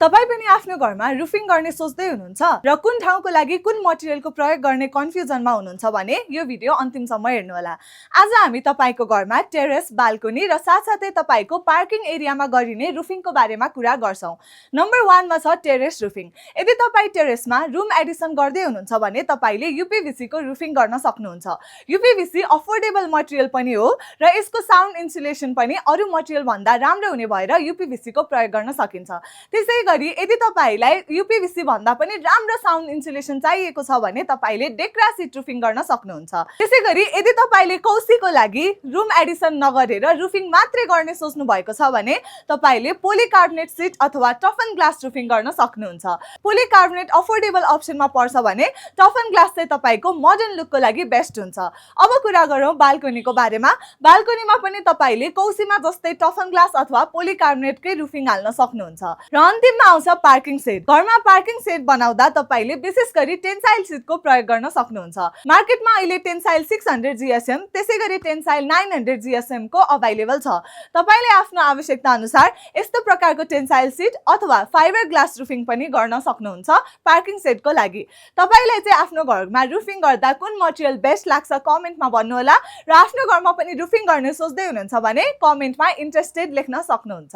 तपाई पनि आफ्नो घरमा रुफिङ गर्ने सोच्दै हुनुहुन्छ र कुन ठाउँको लागि कुन मटेरियलको प्रयोग गर्ने कन्फ्युजनमा हुनुहुन्छ भने यो भिडियो अन्तिमसम्म हेर्नु होला। आज हामी तपाईको घरमा टेरेस, बाल्कनी र साथसाथै तपाईको पार्किङ एरियामा गरिने रुफिङको बारेमा कुरा गर्छौं। नम्बर 1 मा छ टेरेस रुफिङ। यदि तपाई टेरेसमा रुम एडिसन गर्दै हुनुहुन्छ भने तपाईले यूपीवीसी को रुफिङ गर्न सक्नुहुन्छ। यूपीवीसी अफोर्डेबल मटेरियल पनि हो र यसको साउन्ड इन्सुलेसन पनि अरु मटेरियल भन्दा राम्रो हुने भएर यूपीवीसी को प्रयोग गर्न सकिन्छ। त्यसै यदि तपाईलाई यूपीवीसी भन्दा पनि राम्रो साउन्ड इन्सुलेसन चाहिएको छ भने तपाईले डेक्रा सिट रुफिङ गर्न सक्नुहुन्छ। त्यसैगरी यदि तपाईले कौसीको लागि रुम एडिसन नगरेर रुफिङ मात्रै गर्ने सोच्नु भएको छ भने तपाईले पोलिकार्बोनेट सिट अथवा टफन ग्लास रुफिङ गर्न सक्नुहुन्छ। पोलिकार्बोनेट अफोर्डेबल अप्सनमा पर्छ भने टफन ग्लास चाहिँ तपाईको मोडर्न लुकको लागि बेस्ट हुन्छ। अब कुरा गरौँ बाल्कनीको बारेमा। बाल्कनीमा पनि तपाईले कौसीमा जस्तै टफन ग्लास अथवा पोलिकार्बोनेटकै रुफिङ हाल्न सक्नुहुन्छ। र अन्तिममा आउँछ पार्किङ सेट। घरमा पार्किङ सेट बनाउँदा तपाईले विशेष गरी टेन्साइल सिटको प्रयोग गर्न सक्नुहुन्छ। मार्केटमा अहिले टेन्साइल 600 GSM त्यसैगरी टेन्साइल 900 GSM को अवेलेबल छ। तपाईले आफ्नो आवश्यकता अनुसार यस्तो प्रकारको टेन्साइल सिट अथवा फाइबर ग्लास रुफिङ पनि गर्न सक्नुहुन्छ पार्किङ सेटको लागि। तपाईलाई चाहिँ आफ्नो घरमा रुफिङ गर्दा कुन मटेरियल बेस्ट लाग्छ कमेन्टमा भन्नु होला र आफ्नो घरमा पनि रुफिङ गर्ने सोच्दै हुनुहुन्छ भने कमेन्टमा इन्ट्रेस्टेड लेख्न सक्नुहुन्छ।